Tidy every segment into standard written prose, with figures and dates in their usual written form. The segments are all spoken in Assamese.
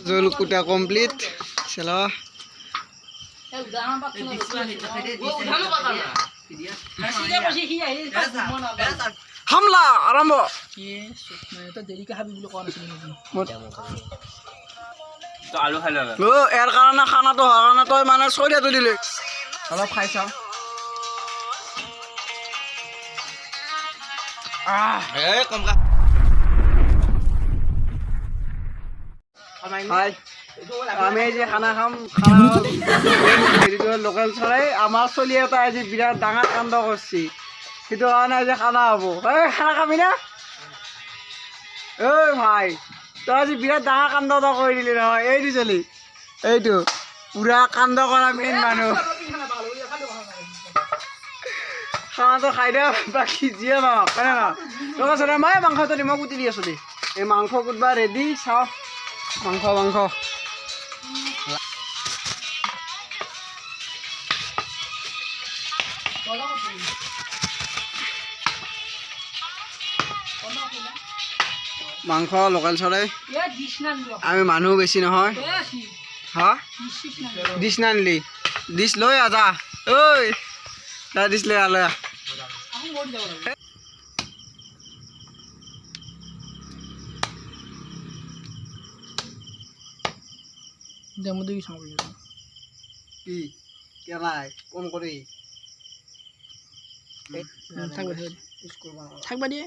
জোল কুটা কমপ্লিট। চলো, হামলা আৰম্ভ। আলু খাই। অ, ইয়াৰ কাৰণে খানাটো হোৱাৰ কাৰণে তই মানে চৰিয়াটো দিলি। অলপ খাই চাওঁ। হাই, আমি যে খানা খাম, খানা হেৰিটো লোকেল চৰাই। আমাৰ চলি এটা আজি বিৰাট ডাঙৰ কাণ্ড কৰছি, সেইটো কাৰণে আজি খানা হ'ব। এই খানা খাবি না? ঐ ভাই, তই আজি বিৰাট ডাঙৰ কাণ্ড এটা কৰি দিলি নহয়। এইটো চলি, এইটো পুৰা কাণ্ড কৰা মেইন মানুহ। খানাটো খাই দে, বাকী যিয়ে নহওক, হয় নে নহয়? লোকেল চৰাই। মই মাংসটো দি, মই কুটি দি আছোঁ। দি এই মাংস কুটবা ৰেডি। চাওঁ, মাংস মাংস। মাংস লোকেল চৰাই। আমি মানুহ বেছি নহয়। হা, ডিছ নানলি? ডিছ লৈ আহ, যা। ঐ যা, ডিছ লৈ আহ, লৈ আহ। কি কেলাই কম কৰি। থাকবা দিয়ে।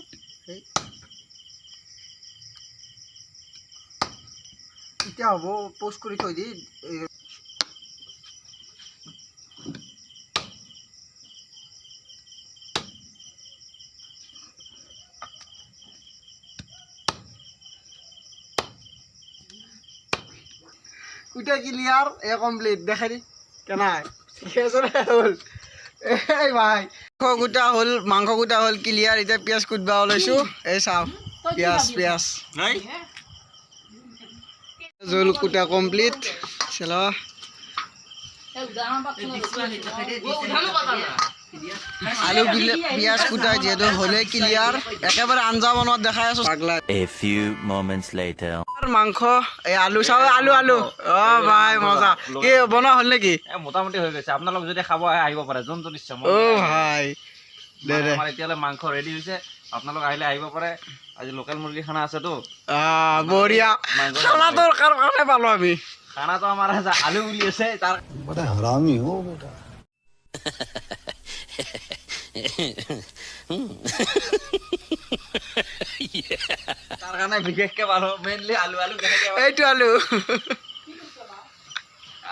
এতিয়া হ'ব, প'ষ্ট কৰি থৈ দি। কুটা ক্লিয়াৰ, এ কমপ্লিট। দেখাই দি কেনাই, ঠিকে আছে নে হ'ল? এই ভাই, মাংস কুটা হ'ল, মাংস কুটা হ'ল ক্লিয়াৰ। এতিয়া পিঁয়াজ কুটবা ওলাইছোঁ। এই চাওঁ, পিঁয়াজ পিঁয়াজ। জোল কুটা কমপ্লিট। চলো, আলু পিঁয়াজ কুটা যিহেতু হ'লে ক্লিয়াৰ, একেবাৰে আঞ্জা বনোৱাত দেখাই আছো। পাগলা। A few moments later. মাংস, এই আলু চাওঁ, আলু আলু। অ ভাই, মজা। কি বনোৱা হ'ল নেকি? মোটামুটি হৈ গৈছে। আপোনালোক যদি খাব আহে, আহিব পাৰে, যোন যোন ইচ্ছা। অ ভাই, দে দে। আমাৰ এতিয়ালৈ মাংস ৰেডি হৈছে, আপোনালোক আহিলে আহিব পাৰে। আজি লোকেল মুৰ্গী খানা আছেতো। বঢ়িয়া। খানাটোৰ কাৰ কাৰণে পালো আমি? খানাটো আমাৰ আছে, আলু বুলি আছে তাৰ। बड़ा हरामी हो बेटा। তাৰ কাৰণে বিশেষকে পালো, মেইনলি আলু আলু কেনেকে। এইটো আলু।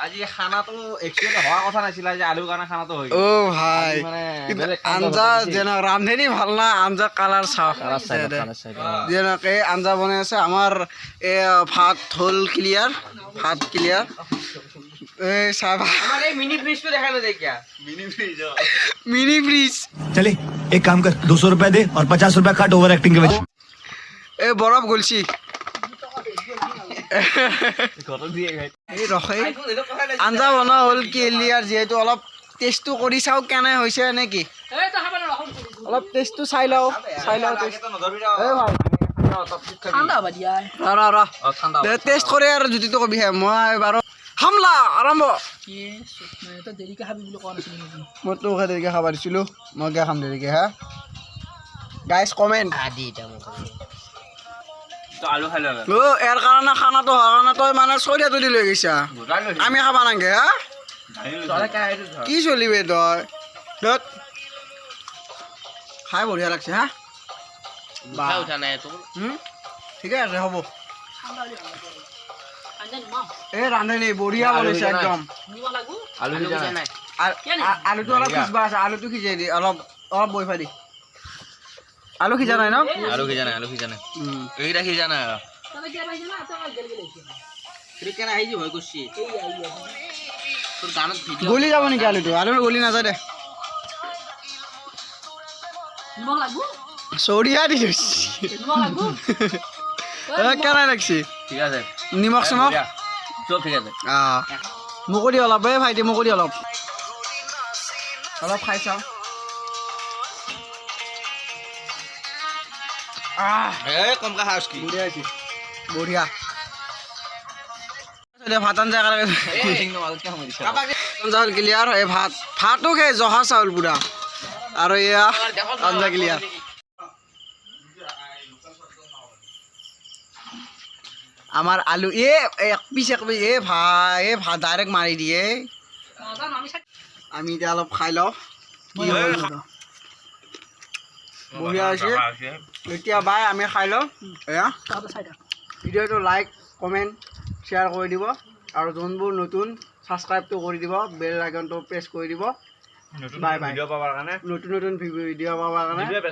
আজি খানাটো একচুৱেলি হোৱা কথা নাছিলে, আজি আলুৰ কাৰণে খানাটো হৈ গ'ল। অ ভাই। আজি মানে বেলেগ কাণ্ড আঞ্জা ঘটাইছে। যেনে ৰান্ধনি ভাল না, আঞ্জা কালাৰ চাওঁ। যেনেকে আঞ্জা বনাই আছে আমাৰ। এই ভাত হ'ল ক্লিয়াৰ, ভাত ক্লিয়াৰ। এই চাহ। আমাৰ এই মিনি ফ্ৰিজটো দেখাই নদে কিয়া। Mini fridge. Mini fridge. चले, एक काम कर, 200 रुपया दे और 50 रुपया काट ओवर एक्टिंग के वजह। এই বৰফ গলছি। ঘৰত দিয়ে। এই ৰখে, আঞ্জা বনোৱা হ'ল ক্লিয়াৰ যিহেতু, অলপ টেষ্টটো কৰি চাওঁ কেনে হৈছে নেকি। অলপ টেষ্টটো চাই লওঁ, চাই লওঁ টেষ্ট। এই ভাই। ঠাণ্ডা হ'বা দিয়া। ৰ ৰ ৰ, টেষ্ট কৰি আৰু জুতিটো কবিহে। মই বাৰু, হামলা আৰম্ভ। তই দেৰিকে খাবি বুলি কোৱা নাছিলি নেকি? মই তোক দেৰিকে খাব দিছিলোঁ, মই কিয় খাম দেৰিকে? হা গাইজ, কমেণ্ট। আলু খাই ল'লে। অ, ইয়াৰ কাৰণে খানাটো হোৱাৰ কাৰণে তই মানে চৰিয়াটো দি লৈ গৈছা, আমি খাবা নাংগে। হা, কি চলিবি তই? ধত। খাই বঢ়িয়া লাগছে। হা। উঠা নাই তোৰ। ঠিকে আছে, হ'ব। এই ৰান্ধনি বঢ়িয়া বনাইছে একদম। নিমখ লাগব। আলু সিজা নাই। আলুটো অলপ সিজবা আছে, আলুটো সিজাই দি, অলপ অলপ বৈ দি। আলু সিজা নাই ন? আলু সিজা নাই, আলু সিজা নাই। এইকেইটা সিজা নাই। তই কিয় পাইছ না, তই গেল গেল আহিছে। কেনে আহি ভয় কৰছি তোৰ গানত ভিডিঅ'। গলি যাব নেকি আলুটো? আলু গলি নাযায় দে। নিমখ লাগব। চৰিয়া দি ধৰছি। নিমখ লাগব। এ, কেনে লাগছি? ঠিক আছে। নিমখ চিমখ? চব ঠিক আছে। মোকো দি অলপ। এই ভাইটি, মোকো দি অলপ, অলপ খাই চাওঁ। এই কমকা খাইছ কি? বঢ়িয়া হৈছে, বঢ়িয়া। এতিয়া ভাত আঞ্জা একেলগে। আঞ্জা হ'ল ক্লিয়াৰ। এই ভাত, ভাতো সেই জহা চাউল পুৰা আৰু এয়া আঞ্জা ক্লিয়াৰ। আমাৰ আলু এ এক পিচ, এক পিচ। এ ভাই, এ ভাত ডাইৰেক্ট মাৰি দিয়ে। নাজানো আমি। আমি এতিয়া অলপ খাই লওঁ। কি হ'ল, বঢ়িয়া হৈছে। এতিয়া বাই, আমি খাই লওঁ। এয়া চাই থাক। ভিডিঅ'টো লাইক, কমেণ্ট, শ্বেয়াৰ কৰি দিব আৰু যোনবোৰ নতুন ছাবস্ক্ৰাইবটো কৰি দিব, বেল আইকনটো প্ৰেছ কৰি দিব। নতুন বাই বাই। ভিডিঅ' পাবৰ কাৰণে। নতুন নতুন ভিডিঅ' পাবৰ কাৰণে। ভিডিঅ'